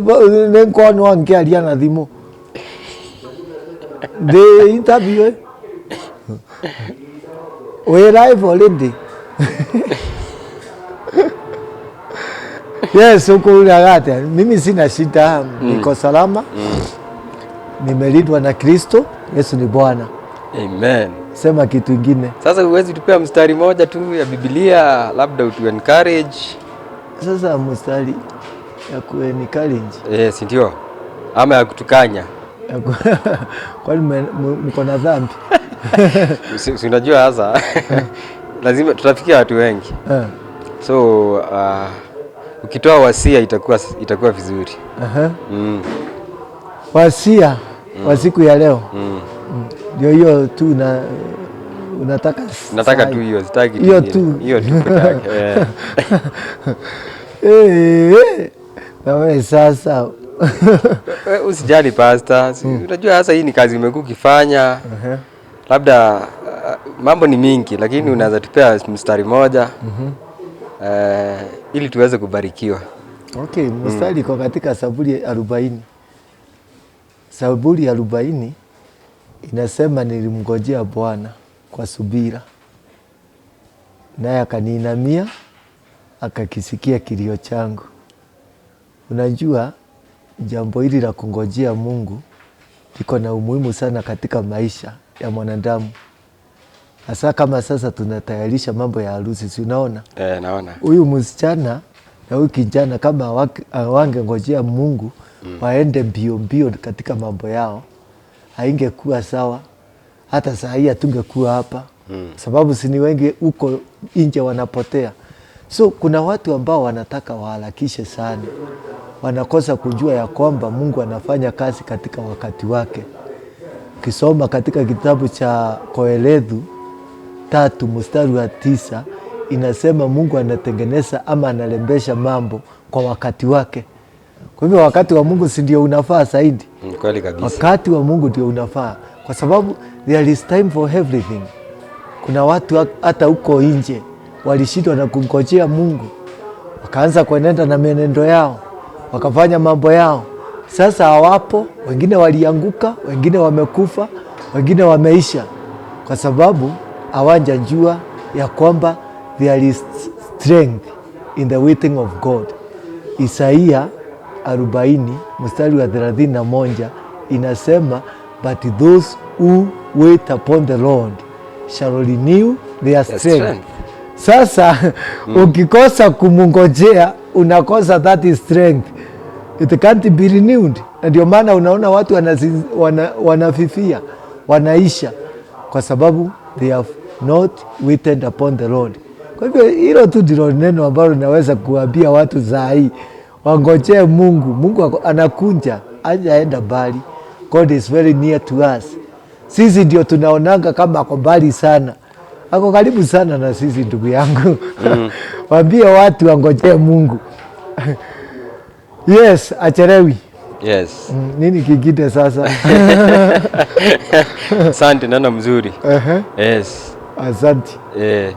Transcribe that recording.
Nĩngorwo ngĩaria na thimũ ndĩ interview we live already. Yes, huko atĩa? Mimi sina shida, niko salama. Nimelindwa na Kristo. Yesu ni Bwana. Amen. Sema kitu ingine. Sasa huwezi tupea mstari moja tu ya Biblia, labda utu encourage? Sasa mstari ya ku encourage? Yes, ndio. Ama ya kutukanya. Kwani mko na dhambi? Si unajua sasa lazima tutafikia watu wengi. So ukitoa wasia itakuwa vizuri. Wasia wa siku ya leo ndio hiyo tu unataka? Nataka Sai. Tu hiyo, sitaki Hiyo ingine. tu. Hiyo tu peke yake. Eh. Eh, eh. Na wewe sasa. Usijali, pastor. Unajua sasa hii ni kazi umekuwa ukifanya. Labda mambo ni mingi, lakini unaweza tupea mstari moja ili tuweze kubarikiwa. Okay, mstari iko katika Zaburi 40. Zaburi 40 inasema, "Nilimngojea Bwana kwa subira, naye akaniinamia, akakisikia kilio changu." Unajua jambo hili la kungojea Mungu liko na umuhimu sana katika maisha ya mwanadamu, hasa kama sasa tunatayarisha mambo ya harusi, si unaona? Eh, naona. Huyu msichana na huyu kijana kama hawangengojea Mungu, waende mbio mbio katika mambo yao, haingekuwa sawa. Hata saa hii hatungekuwa hapa, sababu si ni wengi huko nje wanapotea. So kuna watu ambao wanataka waharakishe sana, wanakosa kujua ya kwamba Mungu anafanya kazi katika wakati wake. Ukisoma katika kitabu cha Kohelethu 3 mstari wa 9 inasema Mungu anatengeneza ama analembesha mambo kwa wakati wake. Kwa hivyo wakati wa Mungu si ndio unafaa zaidi? Kweli kabisa. Wakati wa Mungu ndio unafaa, kwa sababu there is time for everything. Kuna watu hata huko nje walishindwa na kumngojea Mungu, wakaanza kuenenda na mienendo yao, wakafanya mambo yao. Sasa hawapo, wengine walianguka, wengine wamekufa, wengine wameisha, kwa sababu hawajajua ya kwamba there is strength in the waiting of God. Isaia 40 mstari wa 31 inasema, "But those who wait upon the Lord shall renew their strength." Strength. Sasa ukikosa kumungojea, unakosa that strength, it can't be renewed. Na ndio maana unaona watu wanafifia, wanaisha kwa sababu they have not waited upon the Lord. Kwa hivyo hilo tu ndilo neno ambalo naweza kuambia watu saa hii, wangojee Mungu. Mungu anakuja, hajaenda mbali. God is very near to us. Sisi ndio tunaonanga kama ako mbali sana, ako karibu sana na sisi, ndugu yangu. Waambie watu wangojee Mungu. Yes, achelewi. Yes. Nini kingine sasa? Asante, neno mzuri. Ehe, Yes. asante. Eh.